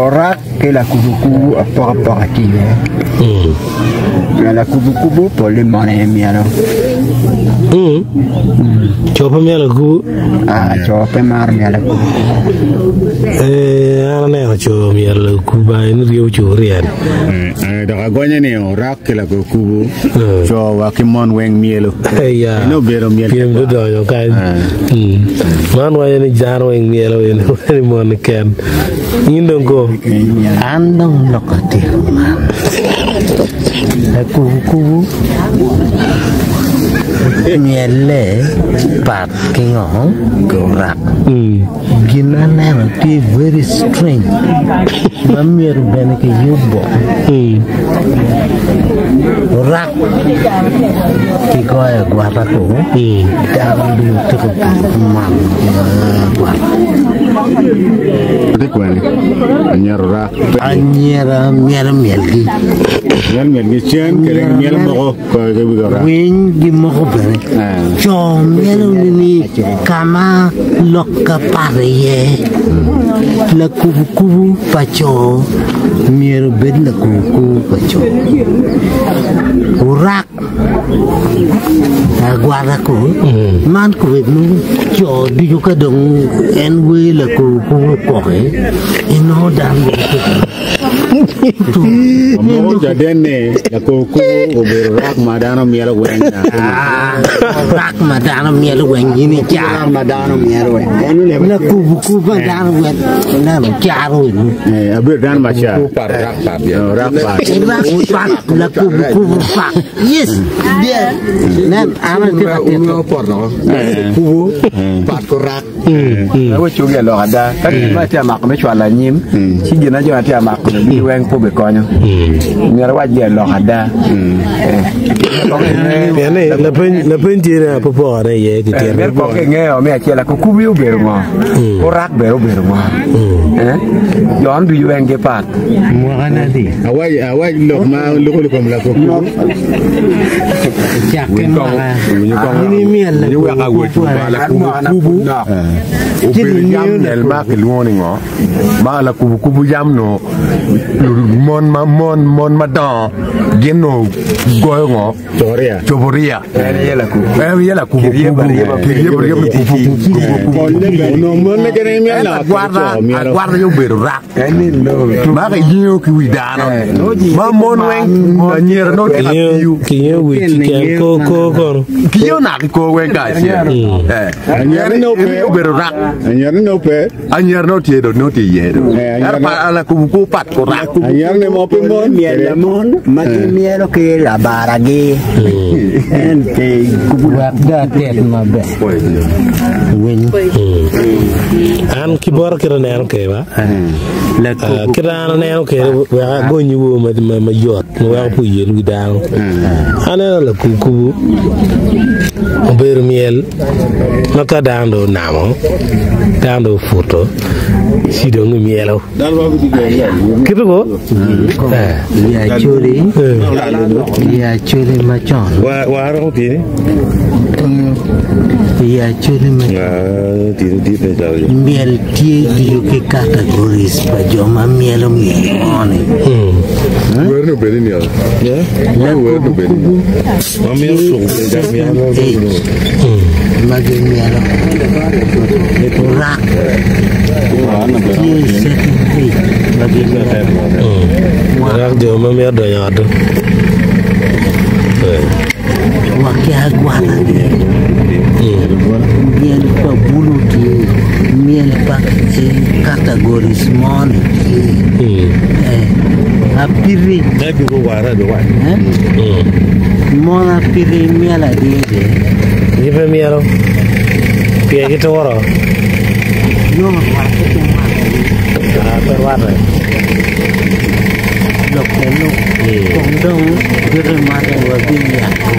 Orak ki lakubukubu apokapoka tye iye. Lakubukubu pol mon aye myelo. Co pe myelo kubu? Co pe maro myelo kubu. An aneno co myelo lakubu ba en ryebo cuburia ni. Dok agonye ni orak ki lakubukubu co wa ki mon weng myelo. Eno obedo myel Pyem gudonyo kany. Man waco ni dano weng myelo ni mon keken. In dong ko? An dong lok atyeko man. Lakubukubu myelle pat ki ngo? Ki orak. Gin ma aneno tye very strange ma myero bene kiyub boko. Orak kigoyo agwata ko dano ducu tiko man agwata. Atye kwene anyira orak. Anyira myelo myelgi. Myelo myelgi cen kede myelo moko ki wi orak. Winy gimoko bene. Co myelo ni ka ma lokka pat iye. Lakubukubu pa co myero obed lakubukubu pa co. Orak Agwata ku man kubed nongo co ducu ka dong en wer lakubukubu okoki inongo dano ducu koko. Wamoko caden ni lakubukubu obedo rak ma dano myelo weng. Rak ma dano myelo weng in icaro. Lakubukubu ma dano weng ineno caro enu. Abedo dano macar. Rak pat. Rak pat lakubukubu pat. Yes. Nen an atye ka tito. Kubu pat ki rak. Wek wacogi i lok ada, ka gin ma atye ka mako me cwalo anyim, ci gin ma jo atye ka mako ni ducu weng pe obikonyo. Myero awac gi i lok ada. Pien ni lapeny tye ni pe opokone iye ki tyen. Myero kong kingeyo me acel kukubi obedo ngo, orak bene obedo ngo. Jo man ducu weng gipat. Mwakane adi? Awac lok ma luko i kom lakukubu. Cakke mwaka in imyel Lakubukubu obedo yam nel ma kilwongo ni ngo ma lakubukubu yam nongo mon ma mon mon madongo gin nongo goyo ngo coboria en aye lakubukubu kiryebo ryeba ni kubukubu agwata aye obedo rak Ma kiyengo ki wi dano ma mon weng anyira nongo tye ka tiyo. Kiyengo wic keken kor kor kono. Kiyengo naka ki kor weng kacel. Anyira obedo rak. Anyira nongo pe. Anyira nongo tye do nongo tye iye do. Ento pa lakubu kwo pat ku rak. Anyira ne mo pe mon. Myel lamon ma gimyelo ki labaragi en pe kubu. Wek dong atit maber. Winy. An ki bota kit aneno kwede ba, kit an aneno kwede wek agony woo mayot ma weko pe oyel wi dano. Aneno lakukubu obedo myel ma ka dano dong onamo, dano dong oputo ci dong gimyelo. Kit go? I Acholi, i Acholi macon. I Acholi macon, myel tye ducu ki categories pa jo ma myelo myel moni. Lakubukubu tye certain age ma gimyelo orak tye certain age ma gimyelo. Orak jo ma myero donyo ot. Wa ki agwata myel pa bulu tye myel pa categories moni tye apiti mon apiti myel adyegi Gin pe myelo pien gituro. Nongo rwatte ki mwakagi. Pe rwatte. Lok eno kong dong gite mate wabiyako.